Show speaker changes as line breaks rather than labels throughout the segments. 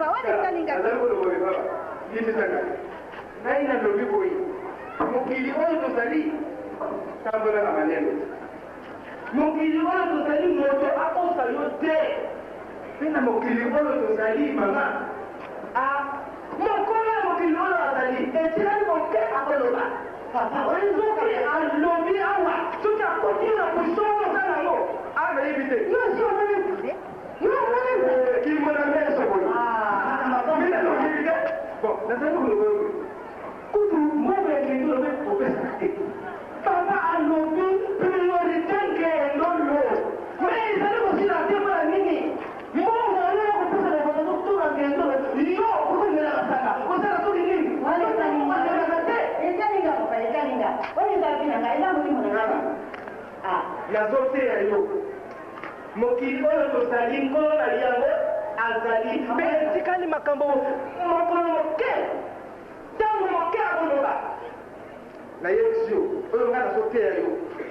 Wana etali nga te.
Nazali koloba boye, baba, limbisa ngai. Ngai nalobi boye, mokili oyo tozali, tambola na malembe. Mokili oyo tozali, moto akosa yo te. Mpe na mokili oyo tozali, mama, a, mokolo ya mokili oyo azali, etikali moke akoloba.
Papa,
Soki alobi awa, soki akoti yo na position oyo oza na yango, a, nayebi te.
Yo osi omoni Nzambe? Yo omoni Nzambe?
Kimona meso boye.
Ah,
Mina mokili te. Bon, nazali koloba yo boye. Kutu mbongo ya ngendo olobi kopesaka te. Papa alobi priorite ngendo lo. Mais ezali kosila te mpo na nini? Mbongo oyo ya kopesa na bato to na ngendo lo, yo okoki komela masanga, kosala soki nini?
Wana etali nga.
Omelaka te.
Etali nga papa, etali nga. Wana eza vie na nga, eza molimo na nga te. Ah.
Nazoteya yo. Mokili oyo tozali, Nkolo na yango azali, mpe etikali makambo mokolo moke, ntango moke akoloba. Nayebisi yo, oyo ngai nazoteya yo,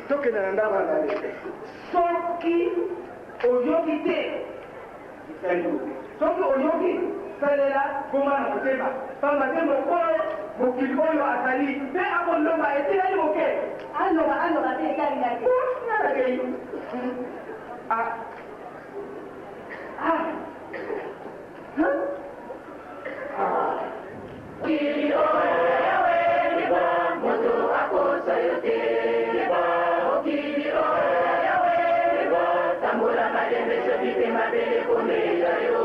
tokende na ndako ya Nzambe. Soki oyoki te, etali yo. Soki oyoki, salela, bomba na motema, pamba te mokolo mokili oyo azali, mpe akoloba, etikali moke.
Aloba, aloba te, etali ngai te.
Ngai nakei. Ah. Ah. Huh? Ah.
Mokili oyo Yawe moto akosa yo te. Mokili oyo Yawe tambola malembe soki te mabele komela yo.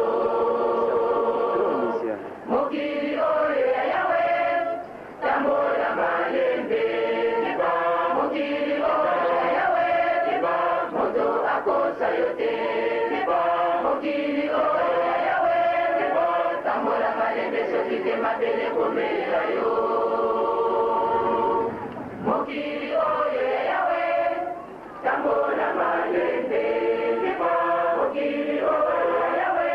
Mokili oyo ya Yawe tambola malembe. Mokili oyo ya Yawe moto akosa yo te. Mokili oyo ya Yawe tambola malembe soki te mabele komela yo. Mokili oyo ya Yawe tambola malembe. Mokili oyo ya Yawe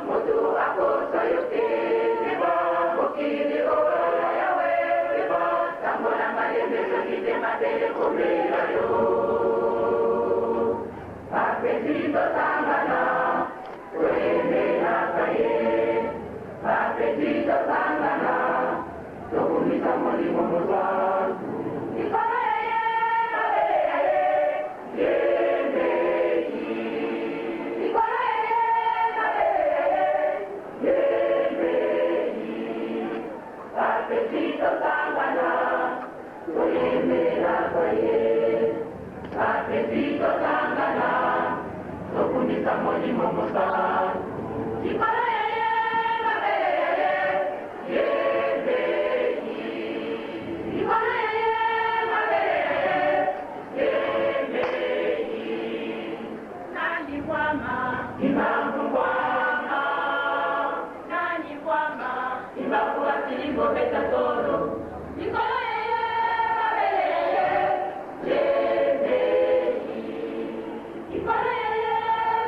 moto akosa yo te. Mokili oyo ya Yawe tambola malembe soki te mabele komela yo. Bapesi tosangana toyembelaka ye. Bapesi tosangana tokumisa Molimo Mosantu. Likolo ya ye, mabele ya ye, yembeki. Likolo ya ye, mabele ya ye, yembeki. Bapesi tosangana toyembelaka ye. Bapesi tosangana tokumisa Molimo Mosantu. Likolo ya ye, mabele ya ye, yembeki. Likolo ya ye, mabele ya ye, yembeki. Nani kwama, Kimbangu kwama. Nani kwama, Kimbangu asili kobeta tolo. Likolo ya ye, mabele ya ye, yembeki. Likolo ya ye,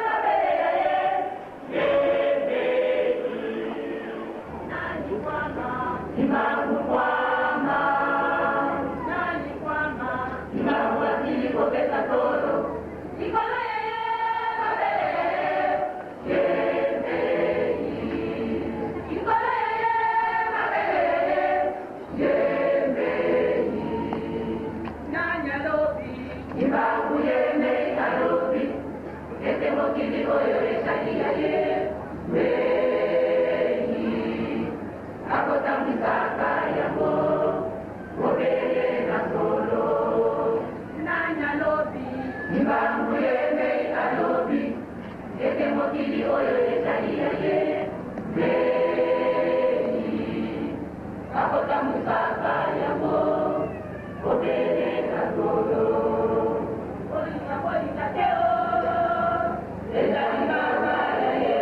mabele ya ye, yembeki. Nani kwama, Kimbangu kwama. Nani kwama, Kimbangu asili kobeta tolo. Likolo ya ye, mabele ya ye, yembeki. Likolo ya ye, mabele ya ye, yembeki. Nani alobi, Kimbangu yemei alobi, ete mokili oyo ezali ya ye mei. Akotambwisaka yango bobele na solo. Nani alobi, Kimbangu yemei alobi, ete mokili oyo ezali ya ye mei. Akotambwisaka yango bobele na solo. Bolinga bolinga te o, ezali mama ya ye.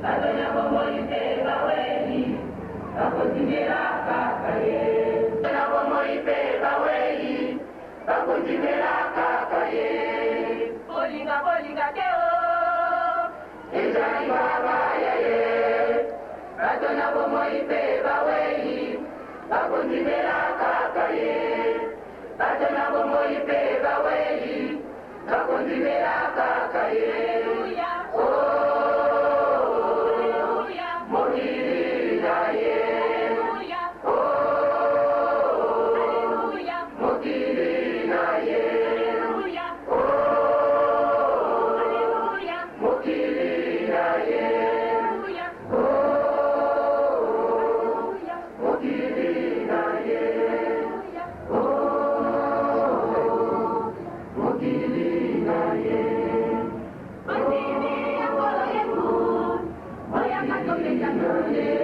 Bato na bomoi mpe bawei bakondimela kaka ye. Na bomoi mpe bawei bakondimela kaka ye. Bolinga bolinga te o, ezali mama ya ye. Bato na bomoi mpe bawei bakondimela kaka ye. Bato na bomoi mpe bawei bakondimela kaka ye. Oh, Hallelujah.